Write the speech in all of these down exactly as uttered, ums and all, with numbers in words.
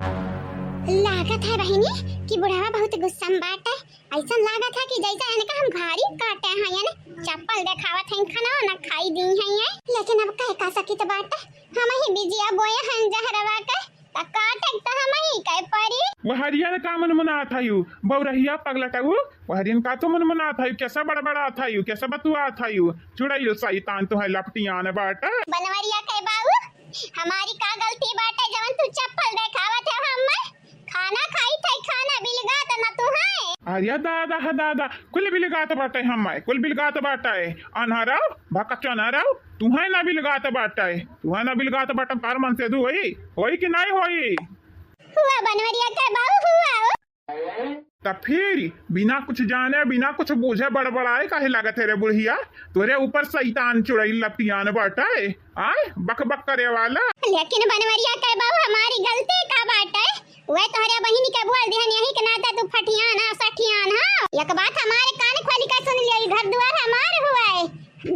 लागत है बहिनी कि बुढ़वा बहुत गुस्सा में बाटे। ऐसन लागत है कि जैसे इनका हम घारी काटे हैं, यानी चप्पल देखावत हैं, खाना ना खाई दी हैं ये। लेकिन अब कह का सकित बाटे, हम ही बिजिया बोए हैं जहरवा के, त काटे त हम ही के परी। वहरियन का मन मनात हयू, बौरहिया पगलटऊ, वहरियन का तो मन मनात हयू, कैसा बड़बड़ात हयू, कैसा बतुआत हयू, चुड़ैल शैतान तो है लपटियान बाटे। बनवरिया के बाऊ, हमारी का गलती बाटे जवन तू चप्पल देखावत है हमें? खाना खाई थे, खाना बिलगात ना तू है। अरे दादा है दादा, कुल बिलगात बाटे हमें, कुल बिलगात बाटे। अनहरऊ, भकचोनरऊ, तुहैं ना बिलगात बाटे, तुहैं ना बिलगात बाटे, तार मन से दू होई, होई कि नाहीं होई? हुआ बनवरिया के बाऊ, हुआ हो। त फिर बिना कुछ जाने, बिना कुछ बूझे बड़बड़ाए काहे लागत है रे बुढ़िया? तोरे ऊपर शैतान चुड़ैल लपटियान बाटे, आय बक बक करे वाला। लेकिन बनवरिया के बाऊ, हमारी गलती का बाटे? वह तोहरे बहिनी के बोल दिहन, यही के नाते तू फटियान आ, सठियान हो। एक बात हमारे कान खोली के सुन लिया, ई घर दुआर हमार हुआ है,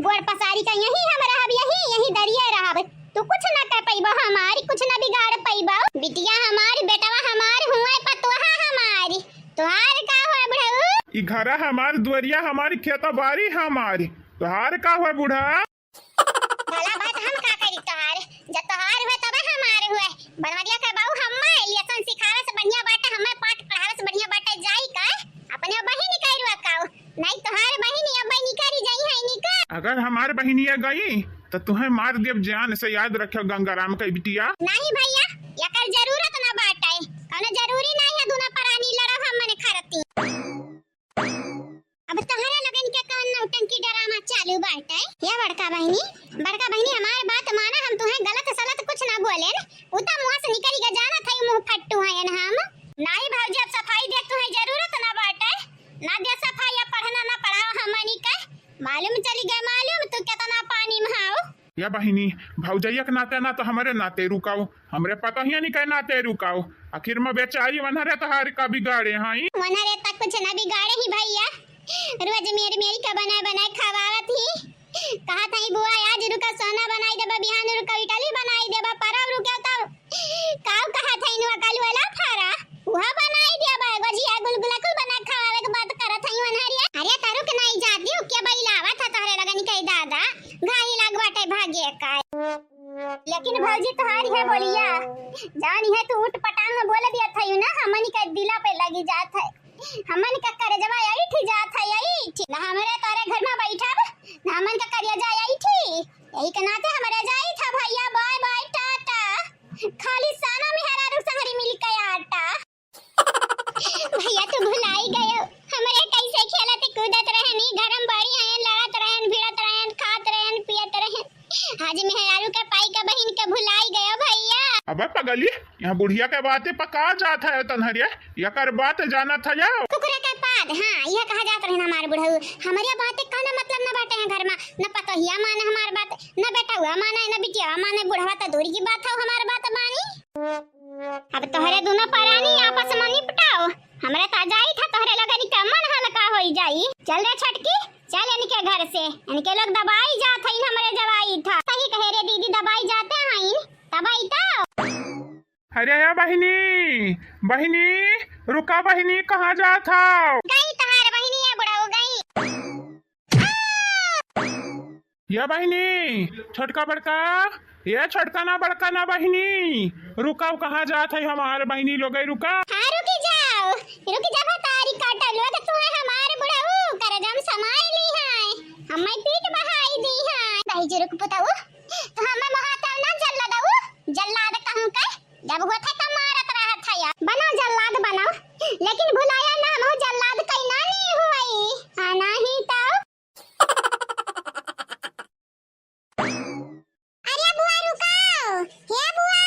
गोड़ पसारी का यही हम रहब, यही, यही दरिया रहब। तू कुछ ना कर पइबो हमारी, कुछ ना बिगाड़ पइबो। बिटिया हमारी, बेटवा हमार हुए, पतोहा हमारी, तोहार का हुआ बुढ़ऊ? ई घरा हमार, दुआरिया हमारी, खेता बारी हमारी, तोहार का हुआ बूढ़ा? भला बात हम का करी तोहार, जब तोहार हुए तब हमार हुए। बनवरिया के बाऊ हम्मा एलियसन सिखावे से बढ़िया बाटे, हम्मा पाठ पढ़ावे से बढ़िया बाटे, जाई का अपने बहिन के रुआ काऊ, नहीं तोहार बहिन अब निकरी जाई है निकर। अगर हमार बहिनिया गई तो तुहैं मार देब जान से, याद रखियो गंगाराम के बिटिया। नहीं भैया, एकर जरूरत ना बाटे, कौनो जरूरी नहीं है दोनों परानी लड़ब हमने खरती। अब तोहरा लोगन के कौन नौटंकी ड्रामा चालू बाटे? ये बड़का बहिनी, बड़का बहिनी, हमार बात माना, हम तुहैं गलत सलत कुछ ना बोलेन। उ त मुँह से निकरी के जाना था, मुँह फट्टू हैं हम। नाहीं भौजी, अब सफाई दे तुहैं जरूरत ना बाटे, ना दे सफाई, अब पढ़ना ना पढ़ाओ हमनी के। मालूम चली गए, मालूम तू केतना पानी में हाउ। या बहिनी, भौजैया के नाते ना तो हमरे नाते रुकाओ, हमरे पतोहिया निके नाते रुकाओ। आखिर में बेचारी वनहरे तोहार का बिगाड़े हई। वनहरे तक कुछ ना बिगाड़े ही भैया, रोज मेरी मेरी का बनाए बनाए खवावत ही। कहत हई बुआ आज रुका सोना बनाई देबा, बिहान रुका इडली बनाई देबा, परब रुका तब काऊ कहत हई नुआ कालू वाला फारा, उहा बनाई देबा, एगो जिया गुलगुला कुल बना खवावे के बात करत हई वनहरिया। अरे तरुक नहीं जाती हो, के बैलावा था तोहरे लगन के दादा, घाही लाग बाटे भाग्य का। लेकिन भौजी तोहारी है बोलिया, जान है तू उठ पटांग बोल दिया था यू ना, हमनी के दिला पे लगी जात है, हमन के करजवा ऐठ जात है, ऐठ। ना हमरे तोरे घर में बैठब, ना हमन के करेजा ऐठी। यही के नाते हमरे जाई था भैया, बाय बाय टाटा। खाली साना मेहरारू संगरी मिल के आटा। भैया तू भुलाई गयो, हमरे कैसे खेलत कूदत रहनी, घर में बड़ी हैं, लड़त रहन, भिड़त रहन, खात रहन, पियत रहन। आज मेहरारू के पाई का बहिन के भुलाई गयो भैया। अबे पगली, यहाँ बुढ़िया के बाते पर का जात है तनहरिया? यकर बात जानत है जाओ। कुकुरा के पाद, हाँ, यह कहा जात रहे हमार बुढ़ऊ। हमरे बाते कौनो मतलब न बाटे है घर में, न पतोहिया माने हमार बात, न बेटउआ माने, न बिटिया माने, बुढ़वा तो दूर की बात हो हमार बात मानी। अब तोहरे दोनों परानी आपस में निपटाओ, हमरे ता जाई था तोहरे लगन के मन हल्का होई जाई। चल रे छोटकी, चल इनके घर से, इनके लोग दबाई जात है, हमरे जवाई था। सही कहे रे दीदी, दबाई जाते हैं, तब आई तो। अरे या बहिनी, बहिनी, रुका बहिनी, कहाँ जात हौ? गई तहार बहिनी है बुढ़ऊ, गई। या बहिनी, छोटका बड़का, ये छोटका ना बड़का ना बहिनी, रुका, कहाँ जात है हमार बहिनी लोग, रुका। हाँ, रुकी जाओ, रुकी जा, भतारी काटा लोग, तू है हमार बुढ़ऊ, करजम समाई ली है, हमें पीठ बहाई दी है। भाई जी रुक पुताऊ, तो हमें महाताव ना जल्ला दऊ, जल्लाद कहूँ के, जब होत है तब मारत रहत है यार। बनाओ जल्लाद बनाओ, लेकिन भुलाया ना हम जल्लाद कई नानी हुई। हाँ, नाही तो। अरे बुआ रुकाओ, हे बुआ,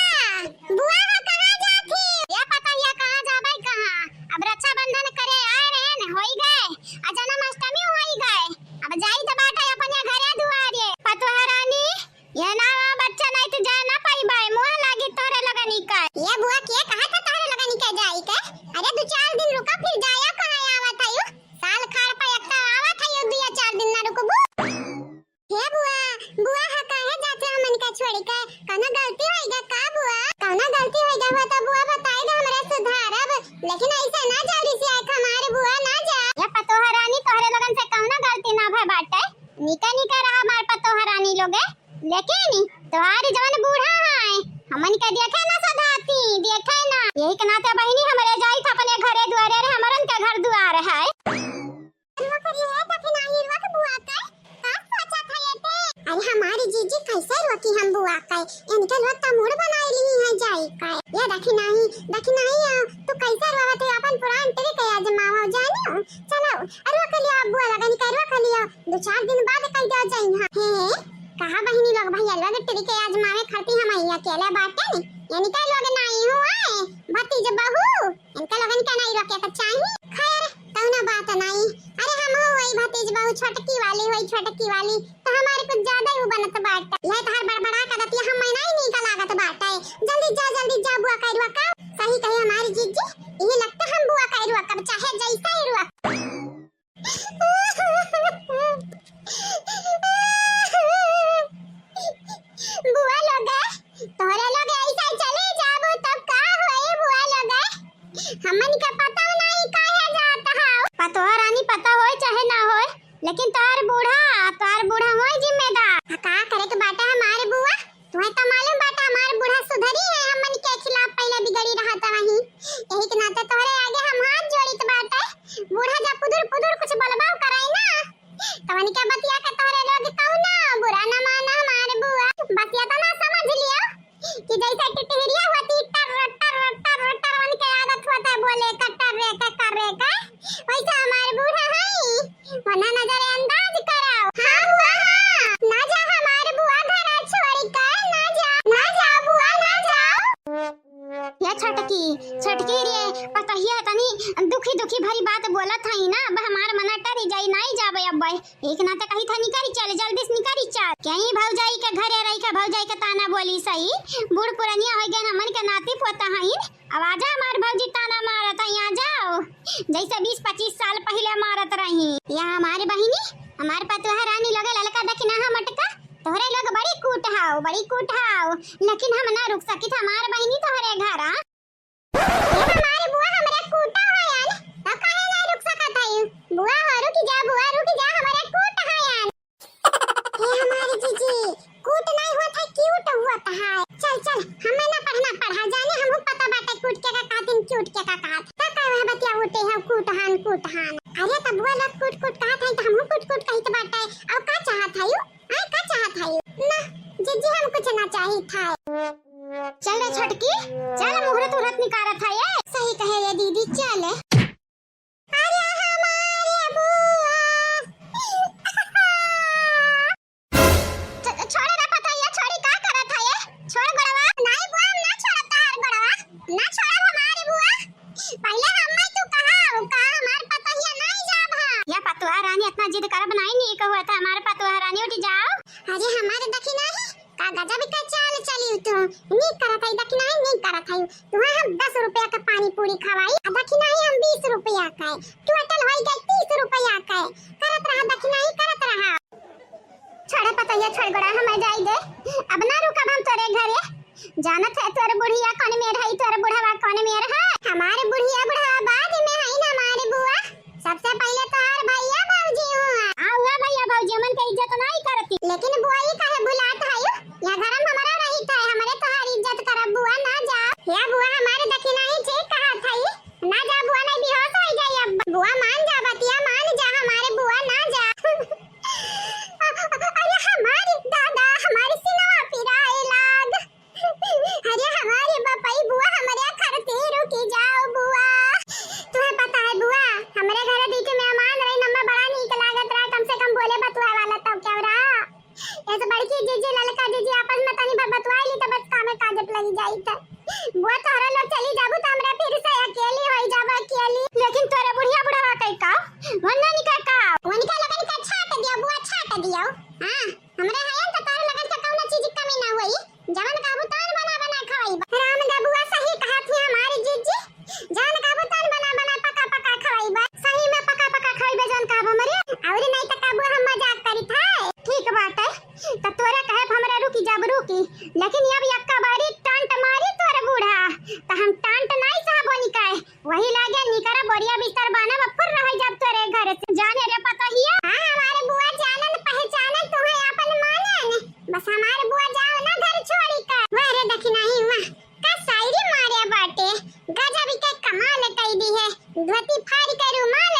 बुआ हो कहाँ जात ही? या पता या कहाँ जाबै कहाँ? अब रक्षाबंधन करे आए रहे न, होई गए, आ जन्माष्टमी होई गए, अब जाई तो बाटे अपने घरे दुआरे। पतोह रानी, ये ना बच्चा नहीं तो जा ना पाई बाय, मुँह लागी तोरे लगनी का। ये बुआ लेकिन ऐसे ना जाओ रिसिया के हमारे बुआ, ना जा। या पतोह रानी, तोहरे लोगन से कौनो गलती ना भय बाटे, निका निका रहा हमार पतोह रानी लोगे। लेकिन तोहार जवन बूढ़ा है, हमन के देखे ना सधाती, देखे ना। यही के नाते बहिनी हमरे जाइत अपने घरे दुआरे रे, हमरन के घर दुआर है। रुआ करी है, दखिनाही रुआ के बुआ के, का सोचा था ये ते? अरे हमारी जीजी कैसे रोकी हम बुआ के? इनके लोग तो मूड बनाई ली है जाई के। ये दखिनाही, दखिनाही आ, तू कैसे रोवत है? अपन पुरान ट्रिक के आजमावा जानियो। चलो, अरे रुआ के लिया बुआ लगन के रुआ के लिया। दो चार दिन बाद कह दे जाई। हाँ, हे, कहा बहिनी लोग भैया लोग ट्रिक के आजमावे खातिर हम अकेले बाटे। इनके लोग नहीं हुआ है, भतीज बहू। इनका लोगन के नहीं रोके के चाही। खैर, कौनो बात नहीं। अरे हम हो वही भतीज बहू छोटकी वाली, वही छोटकी वाली, तो हमारे कुछ ज्यादा ही वो बनत बाटे। यह तोहार बड़बड़ा के दतिया हम नहीं नीक लागत बाटे। जल्दी जा, जल्दी जा बुआ के रुआ के। सही कहे हमारी जीजी, यही लगता हम बुआ के रुआ के, चाहे जैसा ही रुआ। बुआ लोगे, तोहरे लोग ऐसा चले जाबो तब का होई बुआ लोगे? हमन के पता नहीं काहे जात हौ। पतोह रानी पता होय चाहे ना होय, लेकिन तोहार बूढ़ा, तोहार बूढ़ा होय जिम्मेदार। आ, का करे के बाटे हमारे बुआ? तुम्हें तो मालूम बाटे हमार बूढ़ा सुधरी है, हमन के खिलाफ पहले बिगड़ी रहत रही। यही के नाते तोहरे आगे हम हाथ जोड़ित बाटे। बूढ़ा जब पुदुर पुदुर कुछ बोलबा कराई ना, तवन के बतिया के तोहरे लोग कौनो बुरा न माना हमार बुआ। बतिया तो ना समझ लियो कि जैसे टिटहिरिया होती टर टर टर टर वन के आदत होता है बोले का टर रे का कर रे का, वैसे हमार बूढ़ा है। वरना नजरअंदाज कराओ। हाँ बुआ, हाँ। ना जा हमार बुआ घरा छोड़ी के, ना जा, ना जा बुआ, ना जा। या छोटकी, छोटकी रे, पतोहिया तनी दुखी दुखी भरी बात बोलत हई ना, अब हमार मन टरी जाई, नाई जाबे अब। एक ना त कही था निकरी चल, जल्दी से निकरी चल। कहीं भौजाई के घरे रही के भौजाई के ताना बोली सही, बूढ़ पुरनिया हो गए, हमन के नाती पोता हईन, अब आजा हमार भौजी ताना मारत है, यहाँ जाओ, जैसे बीस पच्चीस साल पहले मारत रही। या हमारे बहिनी, हमार पतोह रानी लोगे ललका दखिनाहा मटका, तोहरे लोग बड़ी कूट हाओ, बड़ी कूट हाओ, लेकिन हम ना रुक सकित, हमार बहिनी तोहरे घर आ। ए हमारे बुआ हमरे कूटा है यार, तो काहे ना रुक सकत है? बुआ हो रुक जा, बुआ रुक जा, हमरे कूट है यार। ए हमारी जीजी, कूट नहीं होत है, क्यूट होत है। चल चल, हमें ना पढ़ना पढ़ा जाने, हमहू पता बाटे कूट के का कहत, क्यूट के का कहत। तो कहे बतिया उठे है कूट हान, कूट हान। अरे तब बुआ लोग कूट कूट कहत है तो हमहू कूट कूट कहित बाटे। और का चाहत है यू? आय का चाहत है? ना, जीजी हम कुछ ना चाहित है। चल रे छोटकी, चल मुहूर्त उहूर्त निकारत है ये। सही कहे ये दीदी, चल। अरे हमारे बुआ। छ-, छोड़ रे पतैया, छोड़ी का करत है ये? छोड़ गोड़वा। नहीं बुआ, हम ना छोड़ब तहार गोड़वा। ना छोड़ब हमारी बुआ। पहिले हम्मे तू कहा, उ कहा हमार पतोहिया नाई जाब हम। या पतोहा रानी इतना जिद करब नाई नीक हुआ था, हमार पतोहा रानी उठ जाओ। अरे हमार दखिनाही, का गजब के चाल चली तू। नीक करत हई दखिनाही, नीक करत हई। तुहा हम दस रुपया के पानी पूरी खवाई, आ दखिनाही हम बीस रुपया के। टोटल होई गई तीस रुपया के। करत रहा दखिनाही, करत रहा। छोड़े पतोहिया, छोड़ गोड़ा, हमें जाई दे। अब ना रुकब हम तोरे घरे। जानत है तोर बुढ़िया कौन मेर है, तोर बुढ़वा कौन मेर है? हमार बुढ़िया बुढ़वा बाद में है ना हमार बुआ। सबसे पहिले तोहार भैया भौजी हुआ। आ हुआ भैया भौजी, हमन के इज्जत नाई करती। लेकिन बुआ ई काहे भुलात है? या घर में हमारा रही था, हमरे तोहार इज्जत करब बुआ, ना जा। या बुआ हमारे दखिनाही ठीक कहा था। ना जा बुआ, नहीं बेहोश हो जाई अब। बुआ मान जा, बतिया मान जा, हमारे बुआ ना जा। अरे हमारी दादा, हमारी सिनवा पिराए लाग। अरे हमारी बपई बुआ, हमरे खरती रुकी जाओ बुआ। तुम्हें पता है बुआ, हमरे घरे बीच मेहमान रही, हमें बड़ा नीक लागत रहा, कम से कम बोले बतुआ वाला तो क्या रहा। ऐसे बड़की जीजी, ललका जीजी आपस में तनी भर बतुआई ली तो बस कामे काज पे लगी जाई थे। बुआ तोहरा लोग चली जाबू तो हमरा फिर से अकेली होई जाबू, अकेली। लेकिन तोरा बुढ़िया बुढ़वा कई का? वन्ना निका का? वनिका लगन का छाट दियो बुआ, छाट दियो। हाँ, हमरा हयन तो तोरा लगन का कौनो चीज कमी ना होई। जवन कहबू तवन बना बना खवाई। राम दा बुआ सही कहा थी हमारी जीजी। जवन कहबू तवन बना बना पका पका खवाई बा। सही में पका पका खवाई बा जवन कहबू मरे। और नहीं तो कहबू हम मजाक करी था। ठीक बात है। त तोरे कहे पे हमरा रुकी जाब रुकी, लेकिन अब यक्का बारी टांट मारी तोरे बूढ़ा, त हम टांट नाई सहबो निकाय। वही लागे निकरा बोरिया बिस्तर बाना बफुर रह जाब तोरे घर से। जाने रे पतोहिया। हाँ, हमारे बुआ जानन पहचानन तुम्हें आपन मानन। बस हमारे बुआ जाओ ना घर छोड़ी कर। वाह रे दखिनाही वाह। का शायरी मारे बाटे। गजब के कमाल कई दी है। धोती फाड़ के रुमाल